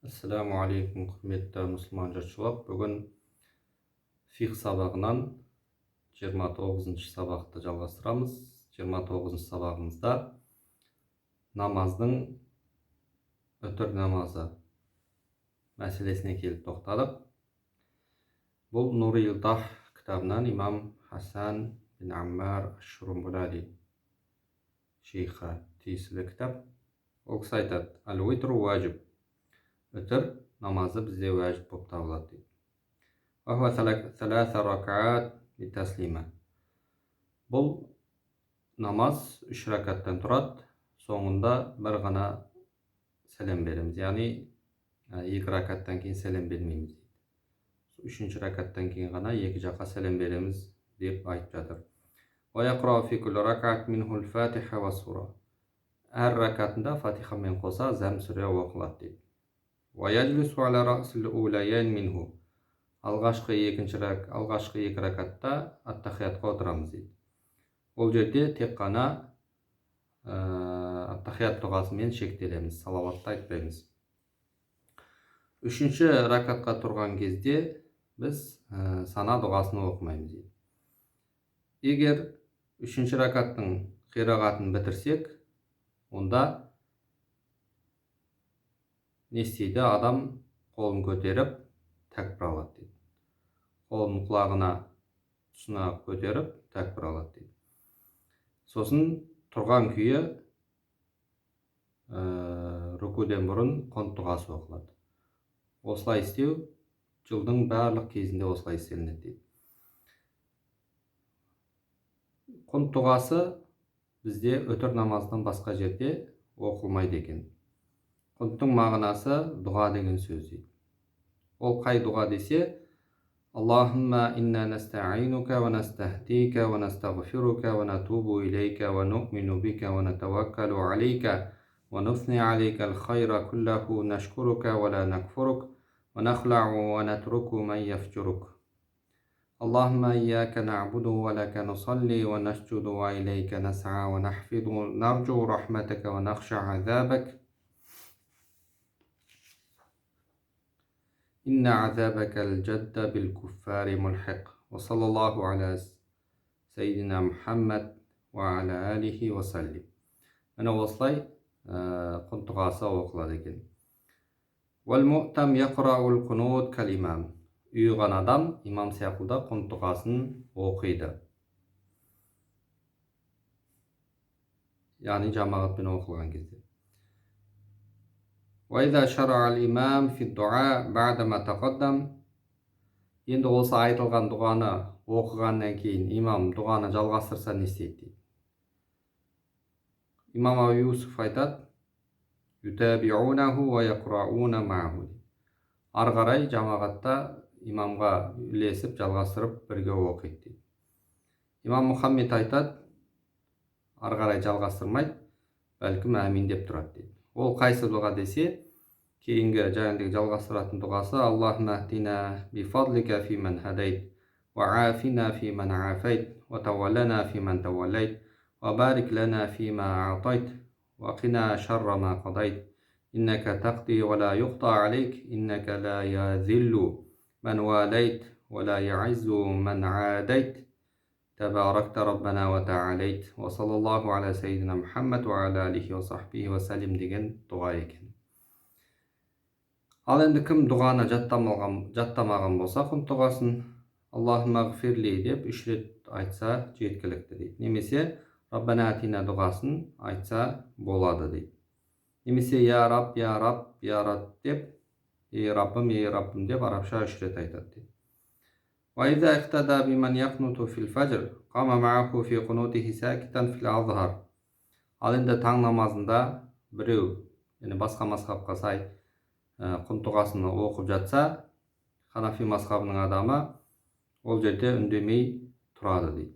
Ассалаумағалейкум, құрметті мұсылман жұртшылық! Бүгін фиқһ сабағынан 29 сабақты жалғастырамыз. 29 сабағымызда намаздың үтір намазы мәселесіне келіп тоқтадық. Бұл Нури Илтах кітабынан, имам Хасан бин Аммар Аш-Шурумбулади шейхқа тиесілі кітап. Ол кісі айтады: әл уитру уәжіб, үтір намазы бізде уәжіп болып табылады дейді. Бұл намаз үш ракаттан тұрады, соңында бір ғана сәлем береміз, яғни екі ракаттан кейін сәлем бермейміз дейді, үшінші ракаттан кейін ғана екі жаққа сәлем береміз деп айтып жатыр. Әр ракатында фатихамен қоса зәм сүре оқылады дейді. Алғашқы екі ракатта аттахиятқа отырамыз дейді. Ол жерде тек қана аттахият дұғасымен шектелеміз, салауатты айтпаймыз. Үшінші ракатқа тұрған кезде біз сана дұғасын оқымаймыз дейді. Егер үшінші ракаттың қирағатын бітірсек, онда не істейді? Адам қолын көтеріп тәкбір алады дейді. Қолын құлағына тұсына көтеріп тәкбір алады дейді. Сосын тұрған күйі рукуден бұрын құнт дұғасы оқылады. Осылай істеу жылдың барлық кезінде осылай істелінеді дейді. Құнт дұғасы бізде үтір намазынан басқа жерде оқылмайды екен. Құнттың мағынасы дұға деген сөз дейді. Ол қай дұға десе, Аллахумма инна настаинука ва настахдика ва настағфирука ва натубу илейка ва нуъмину бика ва натаваккалу алейка ва нусни алейка алхайра куллаху нашкурука ва ла накфурук ва нахлау ва натруку ман яфджурук. Аллахумма ияка нa'буду ва лака нусалли ва насджуду ва илейка нас'a ва нахфиду нарджу рахматака ва нахша азабак. إن عذابك الجد بالكفار ملحق. وصلى الله على سيدنا محمد وعلى آله وسلم. Міне, осылай құнт дұғасы оқылады екен. وَالْمُؤْتَمْ يَقْرَأُ الْقُنُوتَ كَالْإِمَامِ. Ұйыған адам имам сияқты құнт дұғасын оқиды, яғни жамағатпен оқылған кезде. وَإِذَا شَرَعَ الْإِمَامُ فِي الدُّعَاءِ بَعْدَمَا تَقَدَّمَ. Енді осы айтылған дұғаны оқығаннан кейін имам дұғаны жалғастырса, не істейді дейді. Имам Абу Юсуф айтады: يُتَابِعُونَهُ وَيَقْرَؤُونَ مَعَهُ. Ары қарай жамағатта имамға ілесіп, жалғастырып бірге оқиды дейді. Имам Мұхаммед айтады: ары қарай жалғастырмайды, бәлкім әмин деп тұрады дейді. Ол қайсы дұға десе, кейінгі жаңағыдегі жалғастыратын дұғасы: Аллахумма ахдина би фадлика фи ман хадайт, ва афина фи ман афайт, ва таваллана фи ман таваллайт, ва барик лана фи ма аатайт, ва қина шарра ма қадайт, иннака тақди ва ла юқта алейк, иннака ла язиллу ман валайт, ва ла яиззу ман аадайт, табаракта раббана ва таалайт, ва саллаллаху аля сайидина Мухаммад ва аля алихи ва сахбихи ва салим деген дұға екен. Ал енді кім дұғаны жаттамаған болса, құнт дұғасын Аллахумма ғфирли деп үш рет айтса жеткілікті дейді. Немесе Раббана атина дұғасын айтса болады дейді. Немесе я Раб, я Раб, я Раб деп, ей Раббым, ей Раббым деп арабша үш рет айтады дейді. وَإِذَا اقْتَدَى بِمَنْ يَقْنُتُ فِي الْفَجْرِ قَامَ مَعَهُ فِي قُنُوتِهِ سَاكِتًا فِي الْأَظْهَرِ. Ал енді таң намазында біреу, яғни басқа мазхабқа сай құнт дұғасын оқып жатса, ханафи мазхабының адамы ол жерде үндемей тұрады дейді.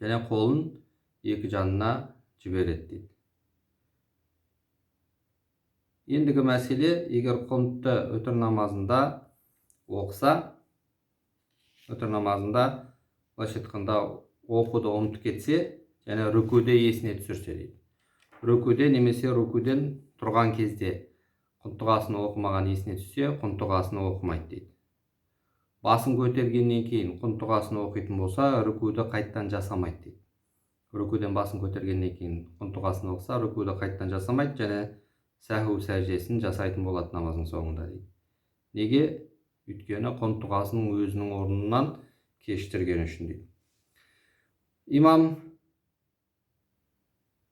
Және қолын екі жанына жібереді дейді. Ендігі мәселе, егер құнтты үтір намазында оқыса, үтір намазында былайша айтқанда оқуды ұмытып кетсе және рүкуде есіне түсірсе дейді. Рүкуде немесе рүкуден тұрған кезде Құнт дұғасын оқымаған есіне түссе, құнт дұғасын оқымайды дейді. Басын көтергеннен кейін құнт дұғасын оқитын болса, рүкуді қайттан жасамайды дейді. Рүкуден басын көтергеннен кейін құнт дұғасын оқыса, рүкуді қайттан жасамайды және сәһу сәждесін жасайтын болады намаздың соңында дейді. Неге? Өйткені құнт дұғасының өзінің орнынан кештірген үшін дейді. Имам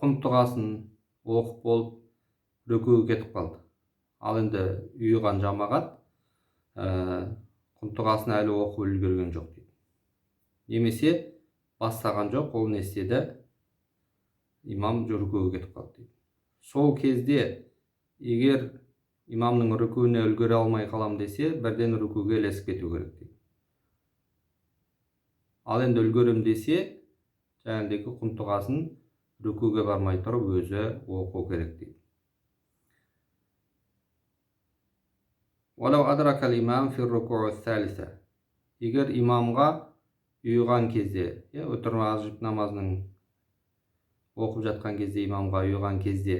құнт дұғасын оқып болып рүкуге кетіп қалды. Ал енді ұйыған жамағат құнт дұғасын әлі оқып үлгерген жоқ дейді. Немесе бастаған жоқ, ол не істеді? Имам рүкуге кетіп қалды дейді. Сол кезде егер имамның рүкуіне үлгере алмай қалам десе, бірден рүкуге ілесіп кету керек дейді. Ал енді үлгерем десе, жаңағыдегі құнт дұғасын рүкуге бармай тұрып өзі оқу керек дейді. Егер имамға ұйыған кезде, өтір намазының оқып жатқан кезде, имамға ұйыған кезде,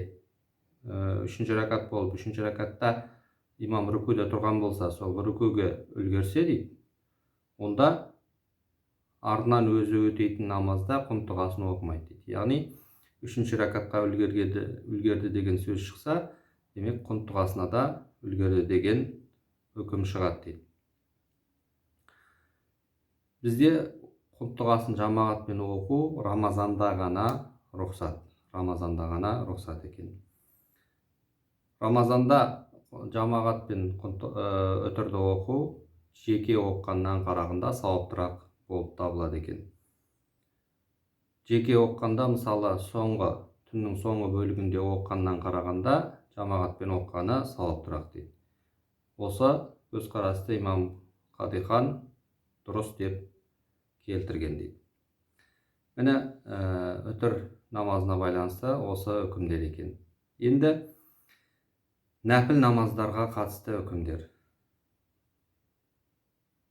үшінші ракат болып, үшінші ракатта имам рүкуде тұрған болса, сол рүкуге үлгерсе дейді, онда артынан өзі өтейтін намазда құнт дұғасын оқымайды дейді. Яғни үшінші ракатқа үлгерді деген сөз шықса, демек құнт дұғасына да үлгерді деген үкім шығады дейді. Бізде құнт дұғасын жамағатпен оқу Рамазанда ғана рұқсат. Рамазанда ғана рұқсат екен. Рамазанда жамағатпен үтірді оқу жеке оққаннан қарағанда сауаптырақ болып табылады екен. Жеке оққанда, мысалы, соңғы түннің соңғы бөлігінде оққаннан қарағанда жамағатпен оққаны сауаптырақ дейді. Осы көзқарасты имам Қадихан дұрыс деп келтірген дейді. Міне, үтір намазына байланысты осы үкімдер екен. Енді нәпіл намаздарға қатысты үкімдер.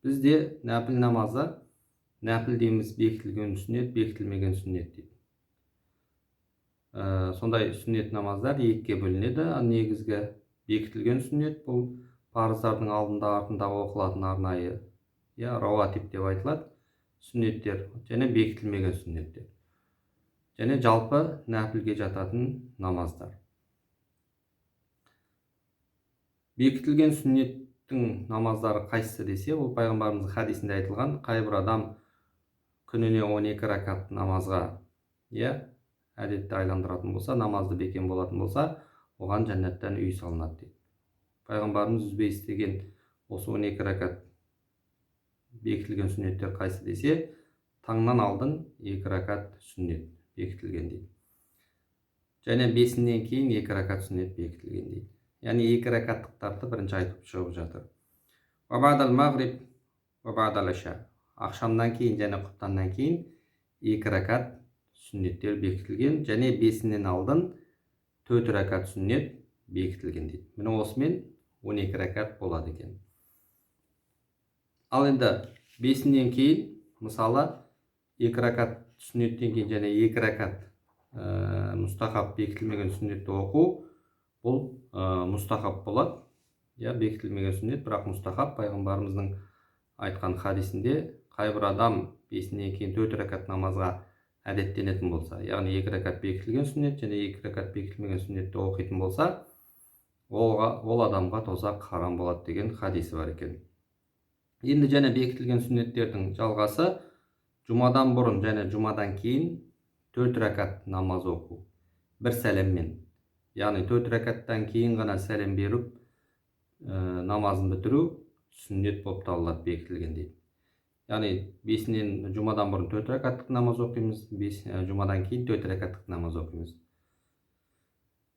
Бізде нәпіл намазы, нәпіл дейміз, бекітілген сүннет, бекітілмеген сүннет дейді. Сондай сүннет намаздар екіге бөлінеді. Негізгі бекітілген сүннет бұл парыздардың алдында артында оқылатын арнайы, рауатиб деп айтылады сүннеттер, және бекітілмеген сүннеттер, және жалпы нәпілге жататын намаздар. Бекітілген сүннеттің намаздары қайсысы десе, ол пайғамбарымыздың хадисінде айтылған, қай бір адам күніне 12 ракат намазға, әдетті айландыратын болса, намазды бекем болатын болса, оған жәннаттан үй салынады дейді. Пайғамбарымыз үзбей істеген осы 12 ракат бекітілген сүннеттер қайсы десе, таңнан алдын 2 ракат сүннет бекітілген дейді. Және бесіннен кейін 2 ракат сүннет бекітілген дейді. Яғни 2 ракаттықтарды бірінші айтып шығып жатыр. Ақшамнан кейін және құптаннан кейін 2 ракат сүннеттер бекітілген, және бесіннен алдын 4 ракат сүннет бекітілген дейді. Міне осымен 12 ракат болады екен. Ал енді бесіннен кейін, мысалы, 2 ракат сүннеттен кейін және 2 ракат мұстахаб бекітілмеген сүннетті оқу, бұл мұстахаб болады. Бекітілмеген сүннет, бірақ мұстахаб. Пайғамбарымыздың айтқан хадисінде қай бір адам бесіннен кейін 4 ракат намазға әдеттенетін болса, яғни 2 ракат бекітілген сүннет және 2 ракат бекітілмеген сүннетті оқитын болса, ол адамға тозақ харам болады деген хадисі бар екен. Енді және бекітілген сүннеттердің жалғасы жұмадан бұрын және жұмадан кейін 4 ракат намаз оқу бір сәлеммен, яғни 4 ракаттан кейін ғана сәлем беріп намазын бітіру сүннет болып табылады бекітілген дейді. Яғни бесінен жұмадан бұрын 4 ракаттық намаз оқимыз, жұмадан кейін 4 ракаттық намаз оқимыз.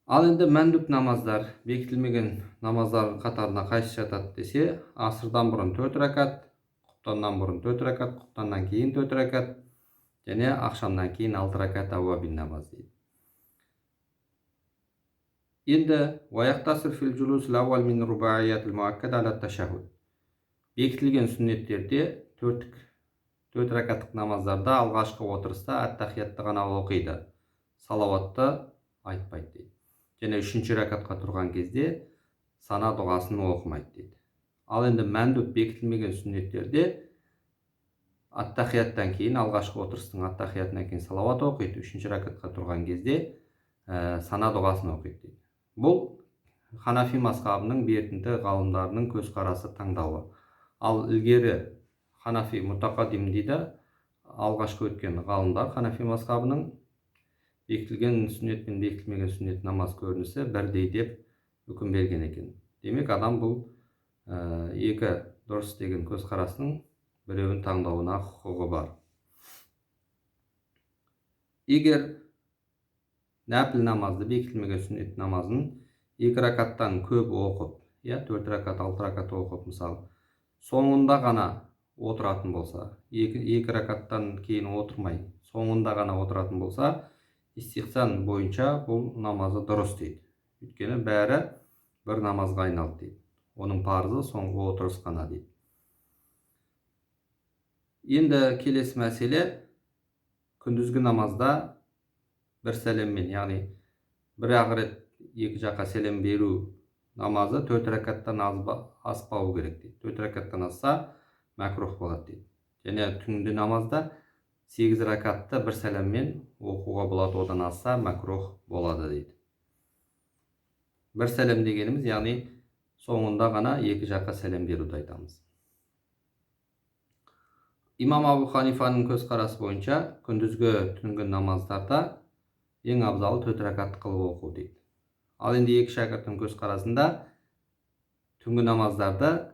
Ал енді мәндүп намаздар, бекітілмеген намаздар қатарына қайсы жатады десе, асырдан бұрын 4 ракат, құптаннан бұрын 4 ракат, құптаннан кейін 4 ракат және ақшамнан кейін 6 ракат ауабин намаз дейді. Енді бекітілген сүннеттерде 4 ракаттық намаздарда алғашқы отырыста әт-тахиятты ғана оқиды, салауатты айтпайды дейді. Және 3-ші ракатқа тұрған кезде сана дұғасын оқымайды дейді. Ал енді мәндүп бекітілмеген сүннеттерде аттахияттан кейін, алғашқы отырыстың аттахиятынан кейін салауат оқиды, үшінші ракатқа тұрған кезде сана дұғасын оқиды дейді. Бұл ханафи мазхабының бертінді ғалымдарының көзқарасы, таңдауы. Ал ілгері ханафи мутақаддим дейді, алғашқы өткен ғалымдар ханафи мазхабының бекітілген сүннет пен бекітілмеген сүннет намаз көрінісі бірдей деп үкім берген екен. Демек, адам бұл екі дұрыс деген көзқарастың біреуін таңдауына құқығы бар. Егер нәпіл намазды, бекітілмеген сүннет намазын 2 ракаттан көп оқып, иә, 4 ракат, 6 ракат оқып, мысалы, соңында ғана отыратын болса, 2 ракаттан кейін отырмай, соңында ғана отыратын болса, истихсан бойынша бұл намазы дұрыс дейді. Өйткені бәрі бір намазға айналды дейді. Оның парызы соңғы отырыс қана дейді. Енді келесі мәселе, күндізгі намазда бір сәлеммен, яғни бір ақ рет екі жаққа сәлем беру намазы 4 ракаттан аспауы керек дейді. 4 ракаттан асса мәкрух болады дейді. Және түнгі намазда 8 ракатты бір сәлеммен оқуға болады, одан асса мәкрух болады дейді. Бір сәлем дегеніміз, яғни соңында ғана екі жаққа сәлем беруді айтамыз. Имам Абу Ханифаның көзқарасы бойынша күндізгі түнгі намаздарда ең абзалы 4 ракат қылып оқу дейді. Ал енді екі шәкірттің көзқарасында түнгі намаздарда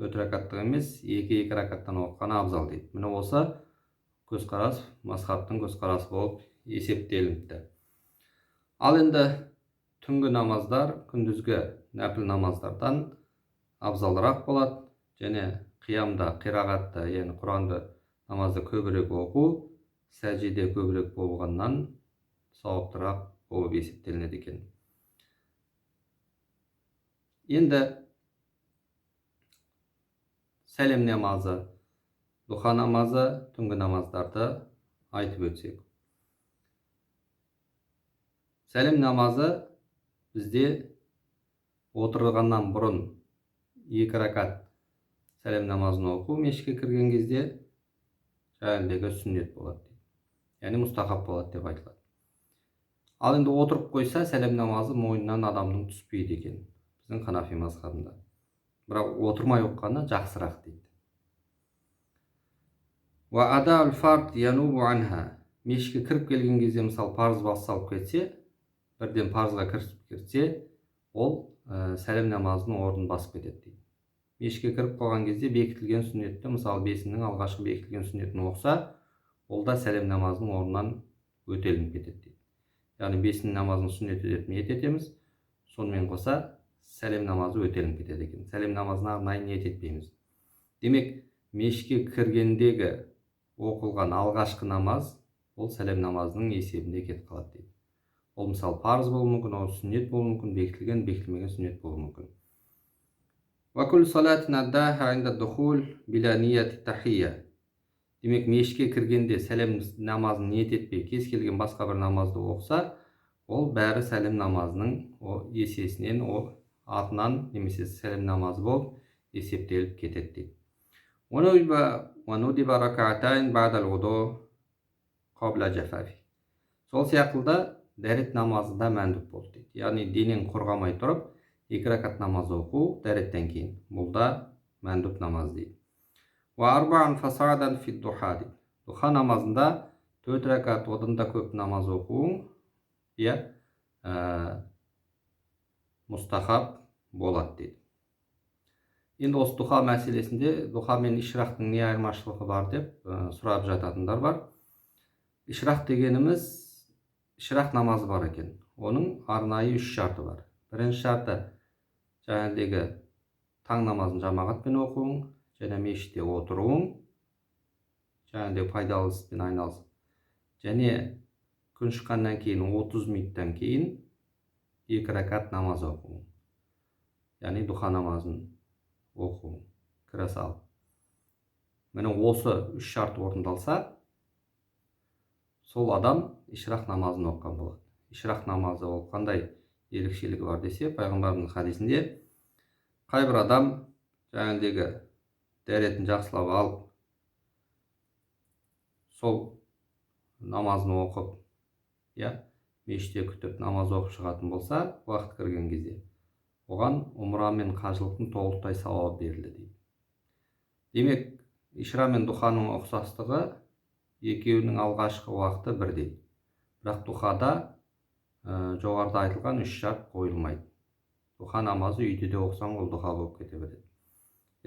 4 ракаттық емес, 2-2 ракаттан оқығаны абзал дейді. Міне осы көзқарас мазхабтың көзқарасы болып есептелініпті. Ал енді түнгі намаздар күндізгі нәпіл намаздардан абзалырақ болады, және қиямда, қирағатта, яғни Құранды намазды көбірек оқу, сәжде көбірек болғаннан сауаптырақ болып есептелінеді екен. Енді сәлем намазы, духа намазы, түнгі намаздарды айтып өтсек. Сәлем намазы бізде отырғаннан бұрын 2 ракат сәлем намазын оқу мешітке кірген кезде жаңағыдегі сүннет болады дейді. Яғни мұстахаб болады деп айтылады. Ал енді отырып қойса, сәлем намазы мойнынан адамның түспейді екен біздің ханафи мазхабында. Бірақ отырмай оқығаны жақсырақ дейді. Уа адаул фард янубу анха. Мешітке кіріп келген кезде, мысалы, парыз басталып кетсе, бірден парызға кірісіп кетсе, ол сәлем намазының орнын басып кетеді дейді. Мешітке кіріп қалған кезде бекітілген сүннетті, мысалы, бесіннің алғашқы бекітілген сүннетін оқыса, ол да сәлем намазының орнынан өтелініп кетеді дейді. Яғни бесін намазының сүннеті деп ниет етеміз, сонымен қоса сәлем намазы өтелініп кетеді екен. Сәлем намазына арнайы ниет етпейміз. Демек, мешітке кіргендегі оқылған алғашқы намаз ол сәлем намазының есебінде кетіп қалады дейді. Ол мысалы парыз болуы мүмкін, ол сүннет болуы мүмкін, бекітілген, бекітілмеген сүннет болуы мүмкін. Уа кул салатин аддаха инда духул била нияти тахия. Демек, мешітке кіргенде сәлем намазын ниет етпей, кез келген басқа бір намазды оқыса, ол бәрі сәлем намазының есесінен, атынан немесе сәлем намазы болып есептеліп кетеді дейді. Уа нудиба ракаатайн баъдал вуду қабла джафафи. Сол сияқты да дәрет намазы да мәндүп болды дейді. Яғни денең құрғамай тұрып 2 ракат намаз оқу дәреттен кейін, бұл да мәндүп намаз дейді. Уа арбаан фасадан фи духа дейді. Духа намазында 4 ракат одан да көп намаз оқуың, иә, мұстахаб болады дейді. Енді осы духа мәселесінде духа мен ишрақтың не айырмашылығы бар деп сұрап жататындар бар. Ишрақ дегеніміз ишрақ намазы бар екен. Оның арнайы 3 шарты бар. Бірінші шарты жаңағыдегі таң намазын жамағатпен оқуың, және мешітте отыруың, жаңағыдегі пайдалы іспен айналысып, және күн шыққаннан кейін 30 минуттан кейін 2 ракат намаз оқуың, яғни духа намазын оқу, кіре салып. Міне осы 3 шарт орындалса, сол адам ишрақ намазын оқыған болады. Ишрақ намазы ол қандай ерекшелігі бар десе, пайғамбарымыздың хадисінде Қайбір адам жаңағыдегі дәретін жақсылап алып, сол намазын оқып, иә, мешітте күтіп намаз оқып шығатын болса, уақыт кірген кезде оған умра мен қажылықтың толықтай сауабы берілді дейді. Демек, ишра мен духаның ұқсастығы екеуінің алғашқы уақыты бірдей. Бірақ духада жоғарыда айтылған үш шарт қойылмайды. Духа намазы үйде де оқысаң, ол духа болып кете береді.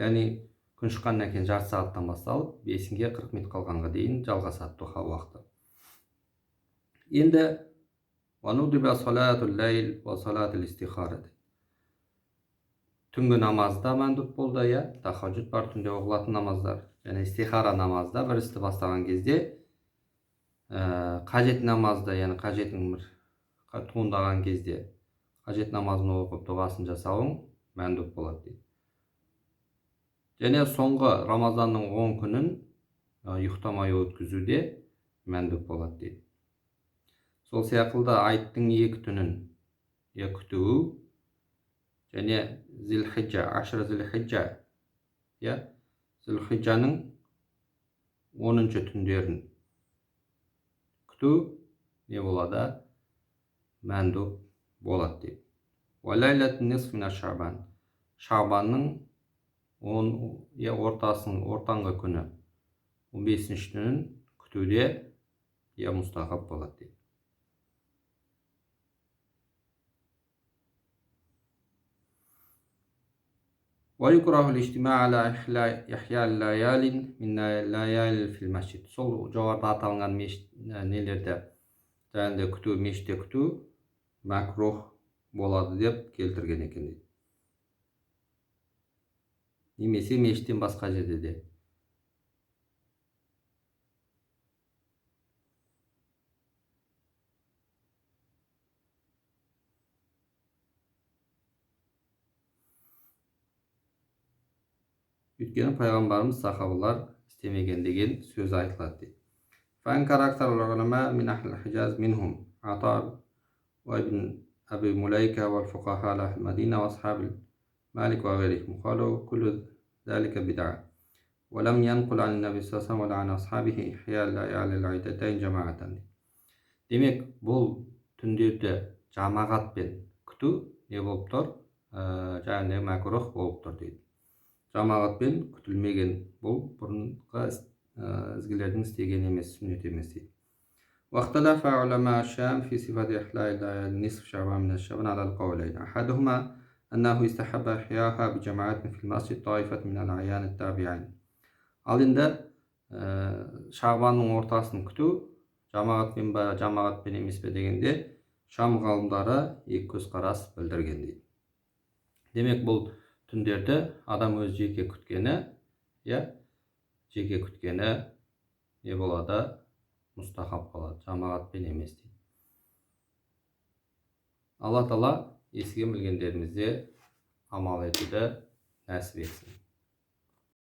Яғни күн шыққаннан кейін жарты сағаттан басталып, 5-ге 40 минут қалғанға дейін жалғасады духа уақыты. Енді түнгі намазда мәндүп болды, иә, тахаджуд бар, түнде оқылатын намаздар, және истихара намазда бір істі бастаған кезде қажет намазда, яғни қажетің бір туындаған кезде қажет намазын оқып дұғасын жасауың мәндүп болады дейді. Және соңғы Рамазанның 10 күнін ұйықтамай өткізуде мәндүп болады дейді. Сол сияқты айттың 2 түнін күту және Зилхиджа, ашра Зилхиджа, иә, Зилхиджаның 10-шы түндерін күту не болады? Мәндүп болады дейді. Уа лайлатун нисф мин аш-Шабан. Шабанның 10 ортаңғы күні 15-ші түнін күтуде мустахаб болады дейді. ويكره الاجتماع على إحياء الليالي من الليالي في المسجد. Сол жоғарыда аталған нелерді және күту, мешітте күту мәкрух болады деп келтірген екен дейді. Немесе мешіттен басқа жерде де. Өйткені пайғамбарымыз сахабалар істемеген деген сөз айтылады дейді. فأنكر أكثر العلماء من أهل الحجاز منهم عطاء وابن أبي مليكة والفقهاء أهل المدينة وأصحاب مالك وغيرهم قالوا كل ذلك بدعة ولم ينقل عن النبي صلى الله عليه وسلم ولا عن أصحابه إحياء الليالي العيدتين جماعة. Демек, бұл түндерді жамағатпен күту не болып тұр? Және мәкрух болып тұр дейді. Жамағатпен күтілмеген, бұл бұрынғы ізгілердің істеген емес, сүннет емес дейді. واختلف علماء الشام في صفة إحياء نصف شعبان من الشعبان على القولين أحدهما أنه استحب إحياءها بجماعات في المسجد طائفة من الأعيان التابعين. Ал енді Шағбанның ортасын күту жамағатпен ба, жамағатпен емес пе дегенде Шам ғалымдары екі көзқарас білдірген дейді. Демек, бұл түндерді адам өз жеке күткені, иә, жеке күткені не болады? Мустахаб болады, жамағатпен емес дейді. Алла тағала естіген білгендерімізде амал етуді нәсіп етсін.